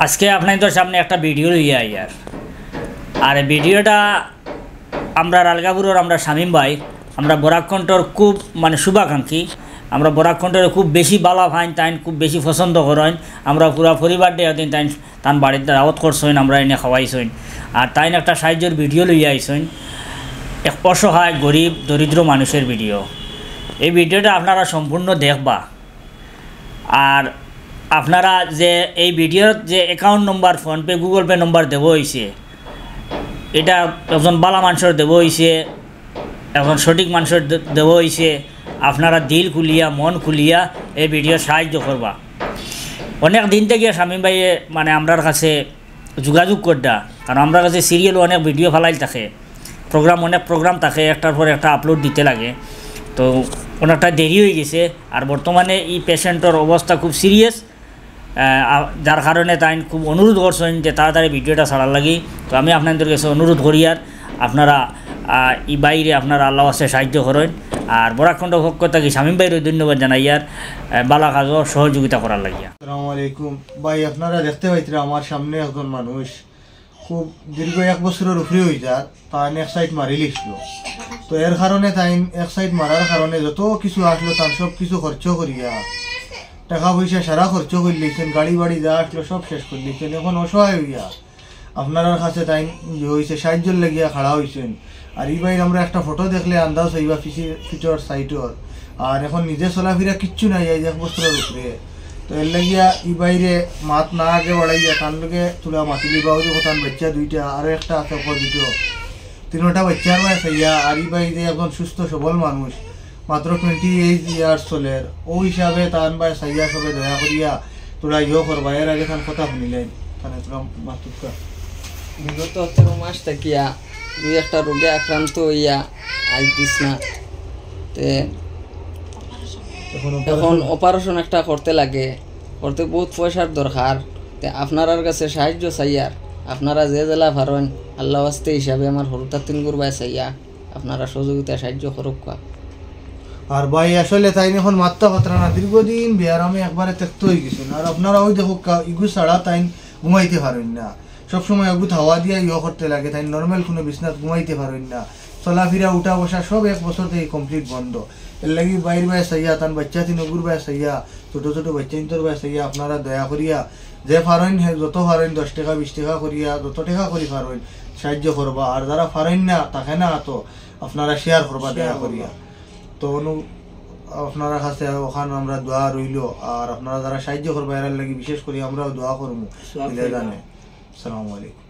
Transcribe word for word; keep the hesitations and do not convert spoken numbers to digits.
আজকে আপনাইনতর সামনে একটা ভিডিও লইয়া আইয়ার। আর এই ভিডিওটা আমরার আলগাপুরর আমরার শামীম ভাই, আমরা বরাক কণ্ঠর খুব মানে শুভাকাঙ্ক্ষী, আমরা বরাক কণ্ঠরে খুব বেশি বালা পাইন, তাইন খুব বেশি পছন্দ করইন। আমরা পুরা পরিবার দিয়া দিন তাইন তান বাড়িত দাওয়াত করছইন, আমরা এনে খাওয়াইছইন। আর তাইন একটা সাহায্যর ভিডিও লইয়া আইছইন, এক অসহায় গরিব দরিদ্র মানুষের ভিডিও। এই ভিডিওটা আপনারা সম্পূর্ণ দেখবা। আর আপনারা যে এই ভিডিওর যে account number, PhonePe, Google Pay নম্বর দেওয়া হইছে, এটা একজন বালা মানুষর দেওয়া হইছে, একজন সঠিক মানুষর দে-, দেওয়া হইছে। আপনারা দিল খুলিয়া, মন খুলিয়া এই ভিডিও সাহায্য করবা। অনেক দিন থাকি শামীম ভাইয়ে মানে আমরার কাছে যোগাযোগ কররা, কারণ আমরার কাছে সিরিয়াল অনেক ভিডিও ফালাইল থাকে, প্রোগ্রাম, অনেক প্রোগ্রাম থাকে, একটার পর একটা আপলোড দিতে লাগে, তো অনেকটা দেরি হয়ে গেছে। আর বর্তমানে এই পেশেন্টর অবস্থা খুব সিরিয়াস, যার কারণে তাইন খুব অনুরোধ করছইন যে তাড়াতাড়ি ভিডিওটা ছাড়ার লাগি। তো আমি আপনাদের কাছে অনুরোধ করি, আর আপনারা আহ, ই ভাইরে আপনারা আল্লাহ আছে সাহায্য করইন। আর বরাক কণ্ঠ পক্ষ থাকি শামীম ভাইরে ধন্যবাদ জানাইয়ার, আহ, বালা কাজও সহযোগিতা করার লাগিয়া। আসসালামু আলাইকুম। ভাই, আপনারা দেখতে পাইতরা আমার সামনে একজন মানুষ খুব দীর্ঘ এক বছরর উপরে হয়ে যার, তান এক সাইড মারি লিখছিল। তো এর কারণে তাইন এক সাইড মারার কারণে যত কিছু আসলো তান সব কিছু খরচ করিয়া, টাকা পয়সা সারা খরচ করে লিখছেন, গাড়ি বাড়ি যা আসলো সব শেষ করে লিখছেন। এখন অসহায় হইয়া আপনারার কাছে তাইন ইয়ে হইছে, সাহায্যর লাগিয়া খাড়া হইছেন। আর ই ভাইর আমরা একটা ফটো দেখলে আন্দাজ হইবা পিছি-, পিছর সাইডর। আর এখন নিজে চলাফিরা কিচ্ছু নাই, এই এক বছরর উপরে। তো এর লাগিয়া ই ভাইরে মাত না আগে বাড়াইয়া তান লগে তুলা মাতিলি বাউরি কথা, বাচ্চা দুইটা, আরো একটা আছে অপোজিটও। তিনোটা বাচ্চার বায় চাইয়া, আর ই ভাই যে একজন সুস্থ সবল মানুষ, মাত্র টোয়েন্টি এইট ইয়ার্স চলের, ও হিসাবে তান বায় চাইয়া সবে দয়া করিয়া তোরা ইয়ো করবা। এর আগে তান কথা শুনিলেন, তানে তোরা মাতুক্কা। বিগত তেরো মাস থাকিয়া দুই একটা রোগে আক্রান্ত হইয়া আইজ দিস না। তে এখন এখন অপারেশন একটা করতে লাগে, করতে বহুত পয়সার দরকার। তে আপনারার কাছে সাহায্য চাইয়ার, আপনারা যে জেলা পারইন, আল্লাহ ওয়াস্তে হিসাবে আমার হরুতা তিন গুরবায় চাইয়া আপনারা সহযোগিতা সাহায্য করুক্কা। আর ভাই, আসলে তাইন এখন মাত্তা পাতরা না, দীর্ঘদিন বেয়ারামে একবারে তেক্ত হয়ে গেছেন। আর আপনারা ওই দেখুক্কা, ইগু ছাড়া তাইন ঘুমাইতে পারেন না, সবসময় এগুত হাওয়া দিয়া ইয়ে করতে লাগে, তাইন নর্মাল কোনো বিছনাত ঘুমাইতে পারেন না। চলাফিরা, উঠা বসা সব এক বছর থেকে কমপ্লিট বন্ধ। এর লাগি বাইর বায় চাইয়া, তান বাচ্চা তিন অগুর বায় চাইয়া, ছোট ছোট বাচ্চা ইন্তর বায় চাইয়া, আপনারা দয়া করিয়া যে পারইন, হে যত পারইন, দশ টাকা, বিশ টাকা করিয়া, যত টাকা করি পারইন, সাহায্য করবা। আর যারা পারইন না, থাকে না তো, আপনারা শেয়ার করবা দয়া করিয়া। তো অনু-, আপনারা কাছে ওখান আমরা দোয়া রইল। আর আপনারা যারা সাহায্য করবা, এরার লাগি বিশেষ করি আমরাও দোয়া করমু। আসসালামু আলাইকুম।